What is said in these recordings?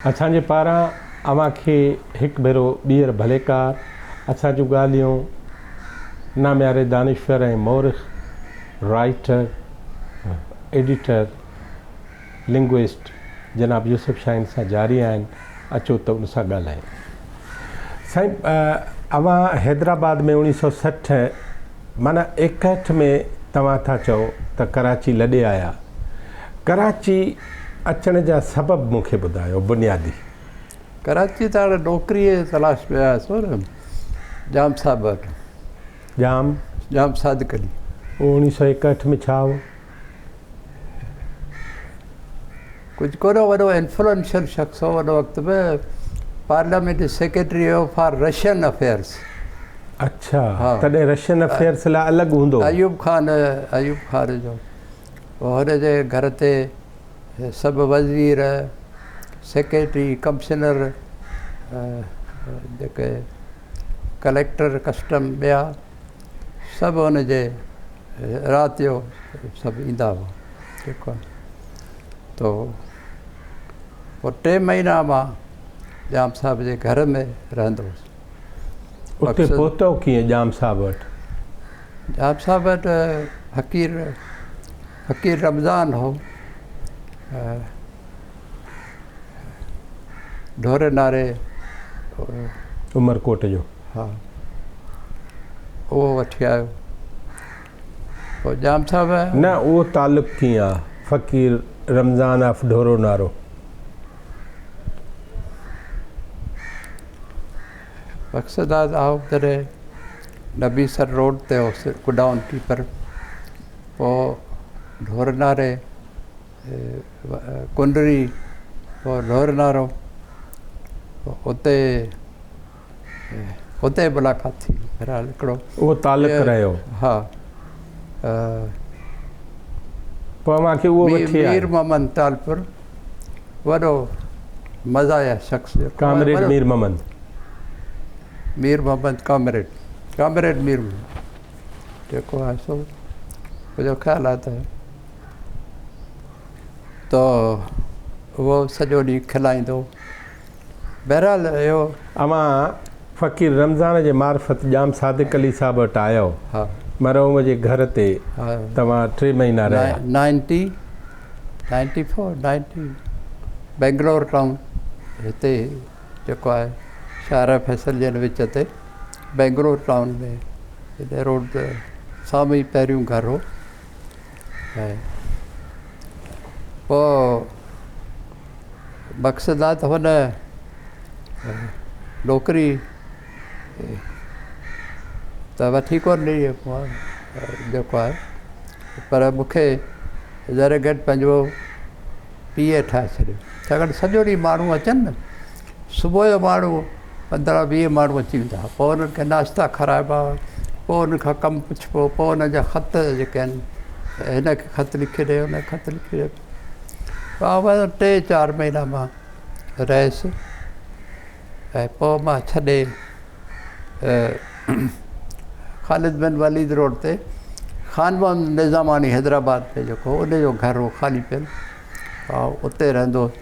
اسان جي پاران اوهان کي هڪ ڀيرو ٻيهر ڀليڪار. اسان جون ڳالهيون نامياري دانشور ۽ مورخ، رائيٽر، ايڊيٽر، لنگوئسٽ جناب يوسف شاهين سان جاري آهن. اچو ته ان سان ڳالهايون. سائين اوهان حيدرآباد ۾ اوڻيهه سئو 60 معنيٰ 61 ۾ توهان ٿا چئو ته ڪراچي لڏي آيا. ڪراچي اچڻ جا سبب مون کي ٻڌايو بنيادي. ڪراچي ته هاڻي نوڪريء جي تلاش ۾ آيس هو نه ڄام صاحب وٽ. ڄام؟ ڄام صادق علي. اهو 1961 ۾ ڇا هو؟ ڪجهه ڪونه وڏو انفلوئنشل شخص هو ان وقت ۾ پارليامينٽ سيڪريٽري هو فار رشين افيئرس. اڇا تڏهن رشين افيئرس لاء الڳ هوندو هو. ايوب خان ايوب خان جو هن جي گهر تي سڀ وزير سيڪريٽري ڪمشنر جيڪي ڪليڪٽر ڪسٽم ٻيا سڀ هن جي رات جو سڀ ايندا هئا جيڪو تو پوء 3 مهينا مان ڄام صاحب جي گهر ۾ رهندو هوس. اتي پهتو ڪيئن ڄام صاحب وٽ؟ ڄام صاحب وٽ فقير فقير رمضان هو ڍوري ناري عمرڪوٽ جو. ها اهو وٺي آيو پوء ڄام صاحب. نه اهو تعلق ڪيئن آ فقير رمضان آف ڍورو نارو؟ مقصد آ ته آئون جڏهن نبي سر روڊ تي هوس گڊائون ڪيپر پوء ڍور ناري ڪنڊري پوء ڍور نارو اتي اتي ملاقات ٿي بهرحال هڪڙو اهو تعلق رهيو. ها پوء اوهان کي اهو وٺي آيو. مير محمد ٽالپر وڏو مزاحيه شخص. Comrade Mir Muhammad. Mir Muhammad comrade comrade Mir Muhammad جيڪو آهي سو منهنجو خيال آهي ته ته اهو سڄو ڏينهن کلائيندو بهرحال اهو. اوهان فقير رمضان جي معرفت ڄام صادق علي صاحب وٽ آيؤ. ها. مرحوم جي گهر تي توهان 3 مهينا رهيا. 90 94 90 بينگلور ٽائون هتي جيڪو آهي شاهراهه فيصل جي وچ تي بينگلور ٽائون ۾ هن روڊ تي سامهون ئي پهريون گهر هو ۽ پوء مقصد آهي ته هن نوڪري ته وٺي ڪونه ڏئي جيڪو آهي پر مون کي ذري گهٽ پنهنجو پي اي ٺاهي ڇڏيو ڇاڪاڻ ته سڄو ڏينهن ماڻهو اچن نه صبح جو ماڻهو 15 20 ماڻهو اچي ويندا هئا پوء انهن کي ناشتا کارائبا پوء انهن کان ڪم پڇبو پوء انهن جا خط جيڪي آهن هن کي خط لکي ڏي هن کي خط لکي ڏي 3 4 مهينا مان رهيس ۽ پوء مان ڇڏي خالد بن وليد روڊ تي خان محمد نظاماڻي حيدرآباد ۾ جيڪو هو ان جو گهر هو خالي پيل اتي رهندو هوس.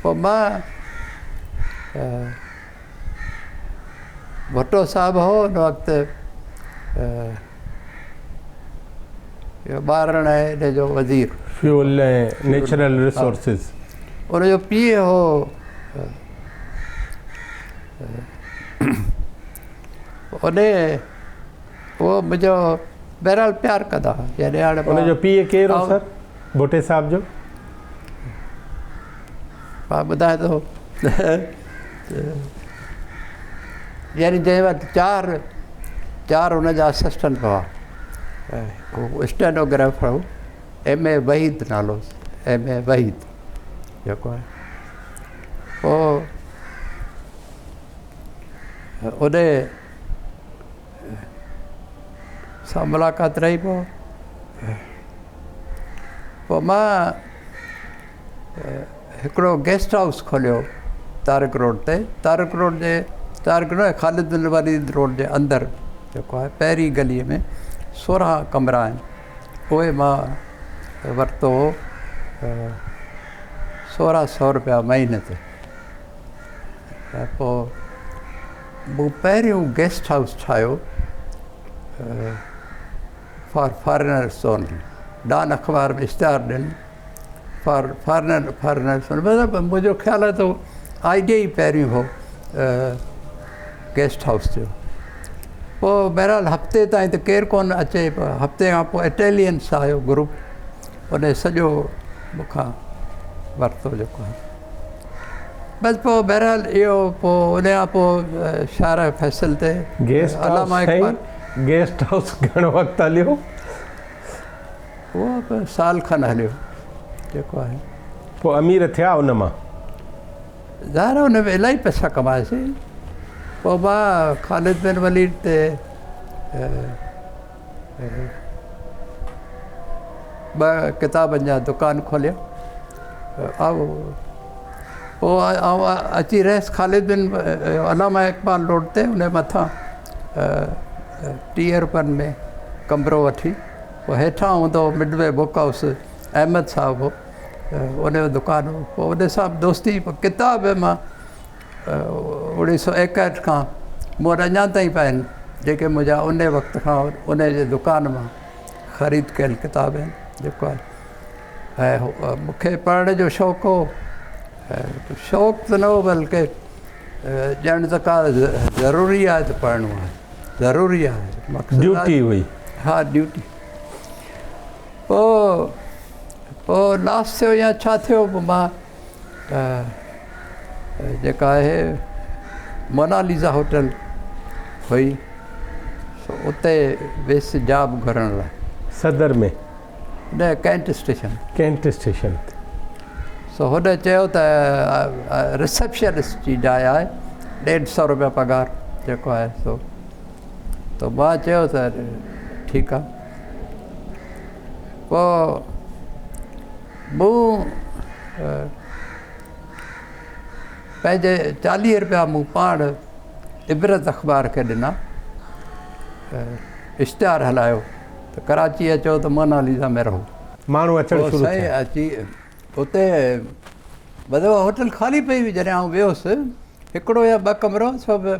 پوء مان ڀٽو صاحب هو ان وقت ٻارڻ ۽ ان جو وزير. Fuel ۽ natural resources. ان جو پيء هو ان اهو منهنجو بهرحال پيار ڪندا هئا يعني هاڻي ان جو پيء ڪير هو سر ڀٽي صاحب جو؟ مان ٻڌايان ٿو يعني جنهن وقت 4 هن جا اسسٽنٽ هئا اسٽينوگرافر هو ايم اي وحيد نالو هوس ايم اي وحيد جيڪو آهي پوء اڏي سان ملاقات رهي پوء پوء مان هڪڙو گيسٽ هائوس کوليو طارق روڊ تي طارق روڊ جي طارق نه خالد بن وليد روڊ جي اندر جيڪو آهي پهرين گليء ۾ 16 ڪمرا آهن اهي مان ورتو هو 16 سئو روپيا مهيني تي. ۽ پوء مون پهريون گيسٽ هائوس ٺاهيو فار فارينرس اونلي. ڊان اخبار ۾ اشتهار ڏنو فار فارنر فارينرس اونلي. مطلب منهنجو خيال آهي ته آئيڊيا ئي پهريون هو گيسٽ هائوس جو. پوء بهرحال هفتي تائين ته ڪير ڪونه اچي پر هفتي کان پوء اٽيلينس آيو گروپ ان سڄو مون کان ورتو جيڪو آهي. بس پوء بهرحال اهو پوء ان کان پوء شارع فيصل تي گيسٽ هائوس سائين گيسٽ هائوس گهڻو وقت هليو؟ اهو به سال کن هليو جيڪو آهي. پوء امير ٿيا ان مان؟ ظاهر آهي ان ۾ الاهي پئسا ڪماياسين. پوء مان خالد بن وليد تي ٻه ڪتابن جا دڪان کوليا. پوء آئون اچي رهيس خالد بن علامه اقبال روڊ تي ان مٿان 30 روپين ۾ ڪمرو وٺي پوء هيٺان هوندو هو midway book house Ahmed sahib هو ان جو دڪان هو پوء ان سان به دوستي پوء ڪتاب مان 1961 کان مون وٽ اڃا تائين پيا آهن جيڪي منهنجا ان وقت کان ان جي دڪان مان خريد ڪيل ڪتاب آهن جيڪو آهي ۽ مون کي پڙهڻ جو شوق هو شوق ته نه هو بلڪه ڄڻ ته ڪا ضروري آهي ته پڙهڻو آهي ضروري آهي مقصد ڊيوٽي هئي ها ڊيوٽي پوء پوء لاس ٿيو يا ڇا ٿيو پوء مان جيڪا آهي موناليزا هوٽل هئي سو اتي ويس جاب گهرڻ لاء صدر ۾ نه ڪينٽ اسٽيشن ڪينٽ اسٽيشن تي سو هن چيو ته رسيپشنسٽ جي جاء آهي 150 روپيا پگهار جيڪو آهي سو ته مان چيو ته ٺيڪ آهي پوء مون پنهنجي 40 روپيا مون پاڻ عبرت اخبار کي ڏنا اشتهار هلايو ته ڪراچي اچو ته موناليزا ۾ رهو. ماڻهو اچڻ شروع ٿيا. اچي اتي ٻه دفعا هوٽل خالي پئي هئي جڏهن آئون ويو هوس هڪڙو يا ٻه ڪمرو سو به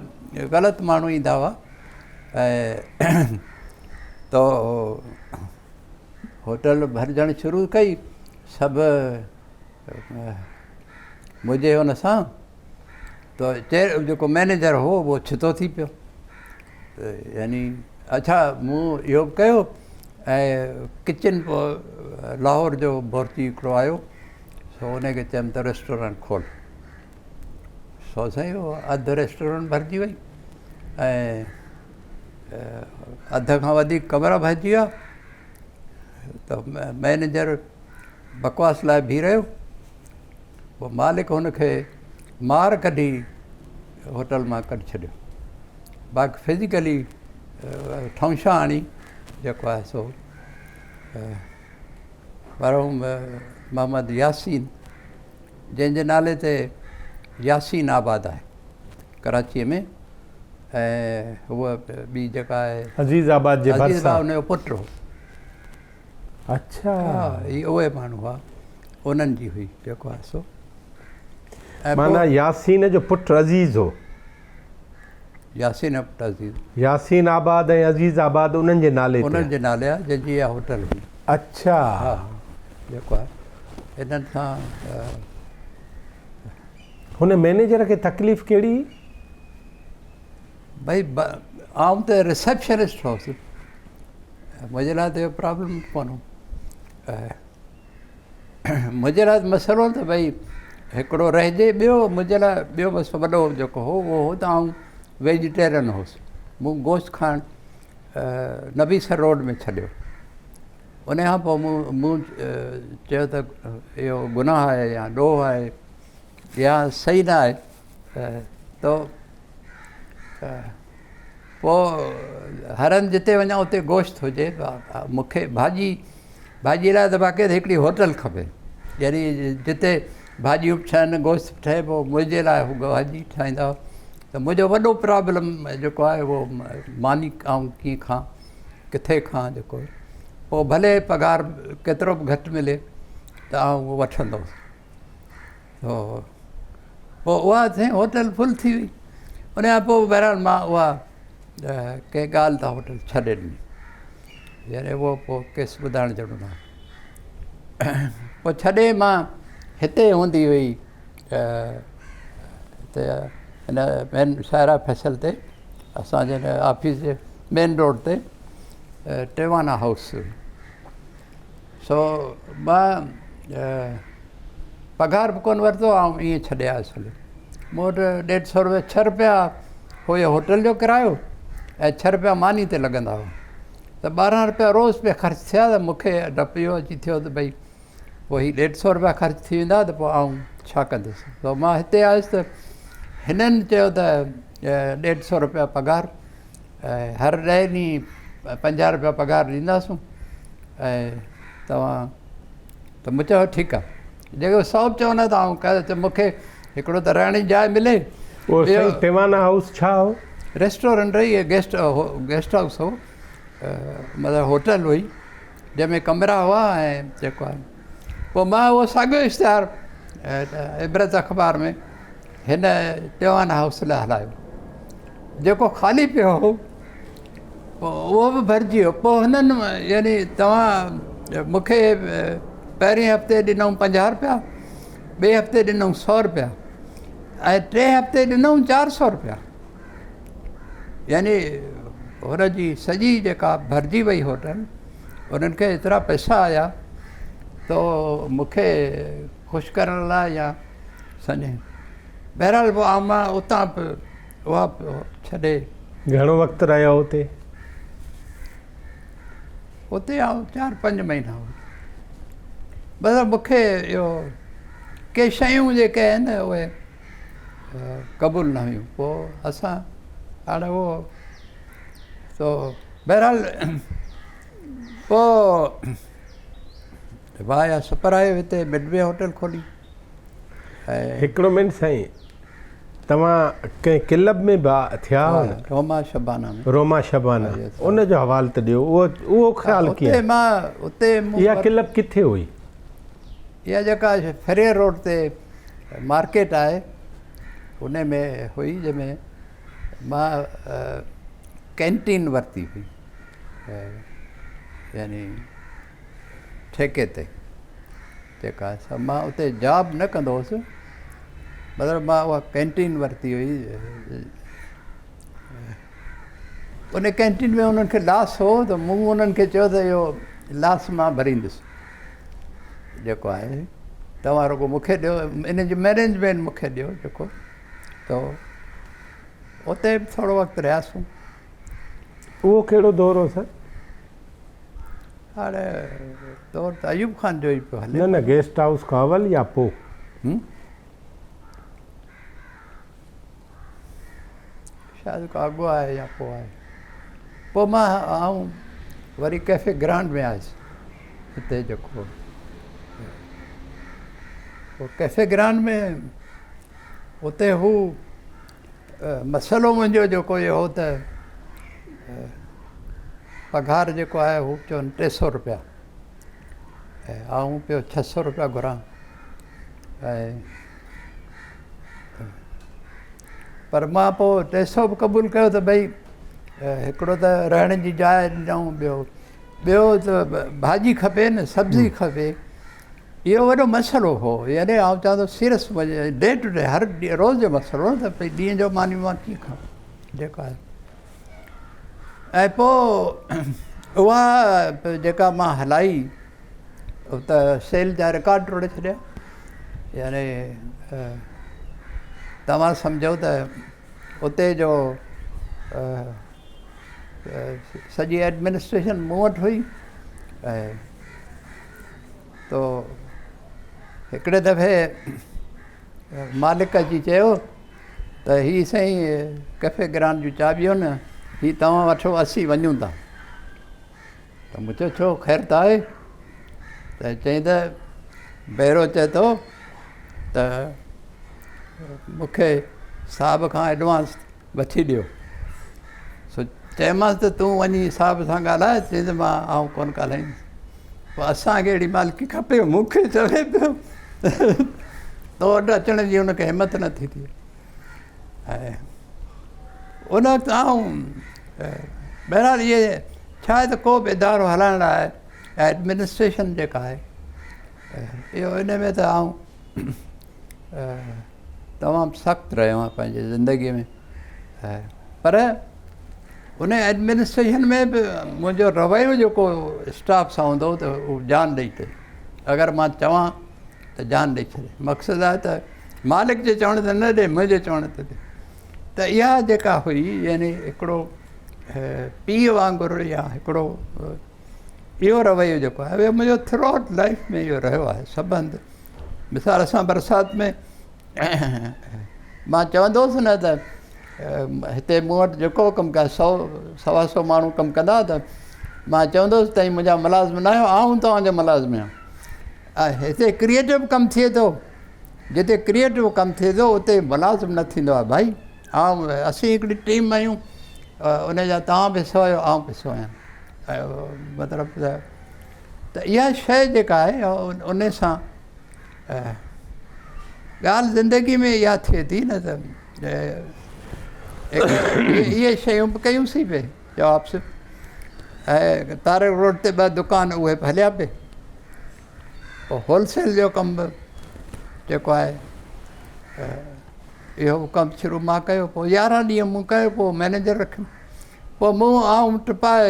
غلط ماڻهو ايندا هئا ۽ تو هوٽل ڀرجڻ شروع ڪئي سڀ منهنجي ان سان ته جيڪو مئنيجر هو اهو ڇتو ٿي پيو يعني اڇا مون اهو به ڪيو ۽ ڪچن پوء لاهور جو بورچي هڪڙو آيو سو ان کي چيم ته ريسٽورنٽ کول سو سائين اهو اڌ ريسٽورنٽ ڀرجي وئي ۽ اڌ کان وڌيڪ ڪمرا ڀرجي ويا ته مئنيجر بڪواس لاء بيهي رهيو پوء مالڪ هن کي مار ڪڍي هوٽل مان ڪڍي ڇڏيو. باقي فزيڪلي ٺونشا هڻي جيڪو آهي سو مرحوم محمد ياسين جنهن جي نالي تي ياسين آباد آهي ڪراچيء ۾ ۽ هوء ٻي جيڪا آهي عزيز آباد جي ڀرسان ان جو پٽ هو. اڇا ها هي اهي ماڻهو هئا انهن جي هئي جيڪو آهي سو معنيٰ ياسين جو پٽ عزيز هو. ياسين جو پٽ عزيز. ياسين آباد ۽ عزيز آباد انهن جي نالي تي. انهن جي نالي آهي جنهن جي اها هوٽل هئي. اڇا. ها جيڪو آهي انهن سان. هن مئنيجر کي تڪليف ڪهڙي هئي؟ ڀئي آئون ته رسيپشنسٽ هوس منهنجي لاء ته اهو پرابلم ڪونه هو. منهنجي لاء مسئلو ته ڀئي هڪڙو رهجي ٻيو منهنجي لاء ٻيو مسئلو وڏو جيڪو هو اهو هو ته آئون ويجيٽيرين هوس مون گوشت کائڻ نبي سر روڊ ۾ ڇڏيو ان کان پوء مون مون چيو ته اهو گناهه آهي يا ڏوهه آهي يا صحيح نه آهي ته پوء هر هنڌ جتي وڃان اتي گوشت هجي مون کي ڀاڄي ڀاڄي لاء ته باقاعده هڪڙي هوٽل کپي يعني جتي ڀاڄيون به ٺهن گوشت به ٺهي پوء منهنجي لاء هو ڀاڄي ٺاهيندا هئا ته منهنجو وڏو پرابلم جيڪو آهي اهو ماني آئون ڪيئن کان ڪٿي کان جيڪو پوء ڀلي پگهار ڪيترو به گهٽ ملي ته آئون اهو وٺندو هوس. تو پوء اها سائين هوٽل فل ٿي وئي. ان کان پوء بهرحال مان اها ڪنهن ڳالهه تان هوٽل ڇڏي ڏني. يعني اهو پوء ڪيس ٻڌائڻ جهڙو نه پوء ڇڏي مان هتي هوندي هئي هتي هن مين شاهراهه فيصل تي اسانجي هن آفيس جي مين روڊ تي ٽيوانا هائوس هئي. سو مان پگهار به ڪونه ورتو آئون ائين ڇڏي آيس هليو مون وٽ ڏيڍ سو روپيا ڇهه روپيا هو هوٽل جو ڪرايو ۽ ڇهه روپيا ماني تي لڳندا هئا ته ٻارهن روپيا روز پيا خرچ ٿيا ته مونکي ڊپ اهو اچي ٿيو ته ڀئي پوء هي ڏيڍ سو روپيا خرچ ٿي ويندا ته پوء آئون ڇا ڪندس ته مان هتي آيس ته هنن چيو ته ڏيڍ سو روپيا پگهار ۽ هر ڏهه ڏينهن پنجاهه روپيا پگهار ڏينداسون ۽ توهان ته مون چيو ٺيڪ آهي جيڪو سو به چوندا ته آئون ڪيو ته مونکي هڪڙو ته رهڻ جي جاء ملي. اهو سائين ٽيوانا هائوس ڇا هو؟ ريسٽورنٽ هئي گيسٽ گيسٽ هائوس هو مطلب هوٽل هئي جنهن ۾ ڪمرا هئا ۽ جيڪو آهي پوء مان اهو ساڳيو اشتهار عبرت اخبار ۾ هن ٽيوانا هائوس لاء هلايو جيڪو خالي پيو هو پوء اهو به ڀرجي ويو پوء هنن يعني توهان مون کي پهرين هفتي ڏنائون پنجاهه روپيا ٻئي هفتي ڏنائون سو روپيا ۽ ٽئين هفتي ڏنائون چار سو روپيا يعني هن جي سڄي جيڪا ڀرجي وئي هوٽل انهن کي ايترا پئسا آيا تو مون کي خوش ڪرڻ لاء يا سمجهين بهرحال پوء آئون مان اتان به اها به ڇڏي. گهڻو وقت رهيا اتي؟ اتي آئون چار پنج مهينا هئس. بس مون کي اهو ڪي شيون جيڪي آهن اهي قبول نه هيون پوء اسان هاڻي اهو سو بهرحال پوء وايا سپر هاء وي تي مڊ وي هوٽل کولي. هڪڙو منٽ سائين توهان ڪنهن ڪلب ۾ به ٿيا هئا نه؟ روما شبانا ۾. روما شبانا ان جو حوال ته ڏيو اهو اهو خيال ڪيئن؟ اتي مان اتي مون اها ڪلب ڪٿي هئي؟ اها جيڪا فريئر روڊ تي مارڪيٽ آهي ان ۾ هئي جنهن ۾ مان ڪينٽين ورتي هئي يعني ٺيڪي تي جيڪا سا مان اتي جاب نه ڪندو هوس مطلب مان اها ڪينٽين ورتي هئي ان ڪينٽين ۾ انهن کي لاس هو ته مون انهن کي چيو ته اهو لاس مان ڀريندس جيڪو آهي توهان رڳو مونکي ڏيو ان جي مئنيجمينٽ مونکي ڏيو جيڪو ته اتي به ٿورو وقت رهياسون اهو ڪهڙو دور هو سر؟ هاڻي دور ته ايوب خان جو ئي پيو هلي. نه نه گيسٽ هائوس کان اول يا پو؟ شايد ڪو اڳ آهي يا پو آهي. پو مان آئون وري ڪيفي گرانڊ ۾ آيس هتي جيڪو پو ڪيفي گرانڊ ۾ اتي هو مسئلو منهنجو جيڪو اهو هو ته پگهار جيڪو آهي هو چون ٽي سو روپيا ۽ آئون پيو ڇهه سو روپيا گهران ۽ پر مان پوء ٽي سو به قبول ڪيو ته ڀئي هڪڙو ته رهڻ جي جاء ڏنائون ٻيو ٻيو ته ڀاڄي کپي نه سبزي کپي اهو وڏو مسئلو هو يعني آئون چوان ٿو سيريس ڊي ٽو ڊي هر روز جو مسئلو هو ته ڀئي ڏينهن جو ماني مان ڪيئن کائان جيڪو آهي ۽ پوء اها جيڪا مان هلائي ته سيل جا رڪارڊ ٽوڙي ڇڏيا يعني توهان سمجهو ته اتي جو سڄي ايڊمنسٽريشن مون وٽ هئي ۽ تو هڪڙي دفعي مالڪ اچي چيو ته هي سائين ڪيفي گرانڊ جون چاٻيون آهن هي توهان وٺو اسين وڃون ٿا ته مون چيو ڇو خير ته آهي ته چيائين ته بيرو چئي ٿو ته مونکي صاحب کان ايڊوانس وٺي ڏيو. سو چيومانس ته تون وڃي صاحب سان ڳالهاء. چيائين ته مان آئون ڪونه ڳالهائيندس. پوء اسان کي اهڙي مالڪي کپي. مون کي چوي پيو تو وٽ اچڻ جي هن کي همت نه ٿي ٿئي. ۽ ان وقت آئون بهرحال اهي ڇا آهي ته ڪو به ادارو هلائڻ لاء ايڊمنسٽريشن جيڪا آهي اهو ان ۾ ته آئون تمام سخت رهيو آهيان پنهنجي زندگي ۾ پر ان ايڊمنسٽريشن ۾ به منهنجو رويو جيڪو اسٽاف سان هوندو هو ته هو جان ڏئي ڇڏي اگر مان چوان ته جان ڏئي ڇڏي مقصد آهي ته مالڪ جي چوڻ تي نه ڏي منهنجي چوڻ تي ڏي ته اها جيڪا هئي يعني هڪڙو پيء وانگر يا هڪڙو اهو رويو جيڪو آهي اهو منهنجو ٿرو آئوٽ لائف ۾ اهو رهيو آهي سڀ هنڌ مثال اسان برسات ۾ مان چوندو هوس نه ته هتي مون وٽ جيڪو ڪم ڪيا سو سوا سو ماڻهو ڪم ڪندا ته مان چوندو هوس تائين منهنجا ملازم نه آهيو آئون توهان جو ملازم آهيان ۽ هتي ڪريئيٽو ڪم ٿئي ٿو جتي ڪريئيٽو ڪم ٿئي ٿو اتي ملازم نه ٿيندو آهي ڀائي آئون اسين هڪڙي ٽيم آهيون ان جا توهان به حصو آهيو آئون به حصو آهيان مطلب ته اها شيء جيڪا آهي ان سان ڳالهه زندگي ۾ اها ٿئي ٿي نه ته اهي شيون به ڪيونسين پئي جواب صرف ۽ طارق روڊ تي ٻه دڪان اهي به هليا پئي پوء هول سيل جو ڪم به جيڪو آهي اهو به ڪم شروع مان ڪيو پوء يارهن ڏينهن مون ڪيو پوء مئنيجر رکيم پوء مون آئون ٽپائي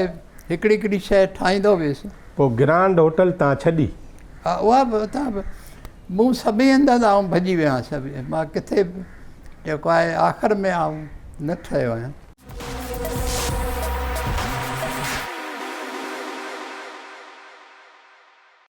هڪڙي هڪڙي شيء ٺاهيندو ويس. پوء گرانڊ هوٽل تان ڇڏي. ها اها به اتان به مون سڀني هنڌان ته آئون ڀڄي ويو آهيان سڀ مان ڪٿي به جيڪو آهي آخر ۾ آئون نه ٺهيو آهيان.